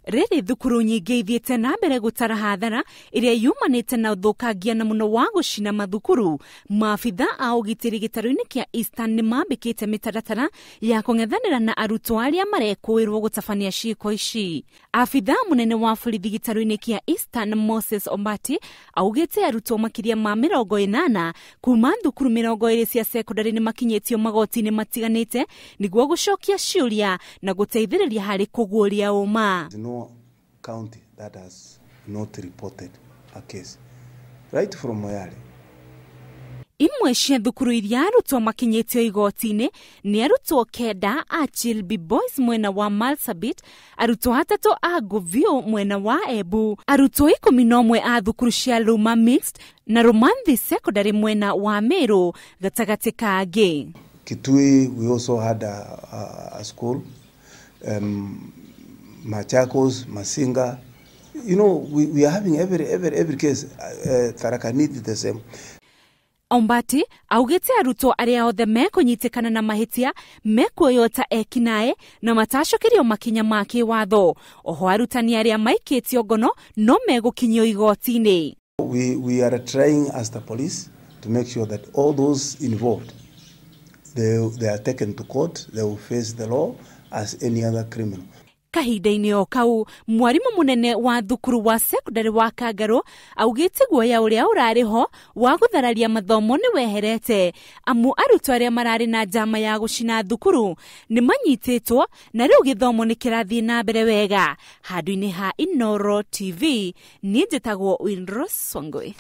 Rĩrĩ thukuru nyingĩ ithiĩte na mbere gũtara hathara ĩrĩa yumanĩte na ũthũkangia na mũno wa gũcina mathukuru. Maabitha a ũgitĩri gĩtarũ-inĩ kĩa Eastern nĩ mambĩkĩte mĩtaratara ya kũng'ethanĩra na arutwo arĩa marekũĩrwo gũtabania ciĩko ici. Abitha mũnene wa borithi gĩtarũ-inĩ kĩa Eastern Moses Ombati augĩte arutwo makĩria ma 80 kuma thukuru 20 cia sekondari nĩ makinyĩtio magoti-inĩ matiganĩte nĩguo gũcokia ciũria na gũteithĩrĩria harĩ kũguũria ũma. No county that has not reported a case right from Moyale. Imwe cia thukuru iria arutwo makinyĩtio igoti-inĩ nĩ arutwo 9 a Chilbi Boys mwena wa Marsabit, arutwo 3 a Govio mwena wa Embu, arutwo 11 a thukuru cia Luma Mixed na Romanthi Secondary mwena wa Meru gatagatĩ kangĩ. Kitui we also had a school, Machakos, Masinga. You know, we are having every case. Tharaka Nithi the same. Ombati augĩte arutwo arĩa othe mekũnyitĩkana na mahĩtia mekuoywo ta ekinaĩ na matacokerio makinya ma kĩwatho. Oho arutani arĩa maikĩtio ngono no megũkinyio igoti-inĩ. We are trying as the police to make sure that all those involved, they are taken to court, they will face the law as any other criminal. Kahinda-inĩ o kau mwarimũ mũnene wa thukuru wa sekondari wa Kangarũ augĩte guoya ũrĩa ũrarĩ ho wa gũthararia mathomo nĩ weherete, amu arutwo arĩa mararĩ na njama ya gũcina thukuru nĩ manyitĩtwo na rĩu gĩthomo nĩ kĩrathiĩ na mbere wega. Handũ-inĩ ha Inooro TV, niĩ njĩtagwo Winrose Wangui.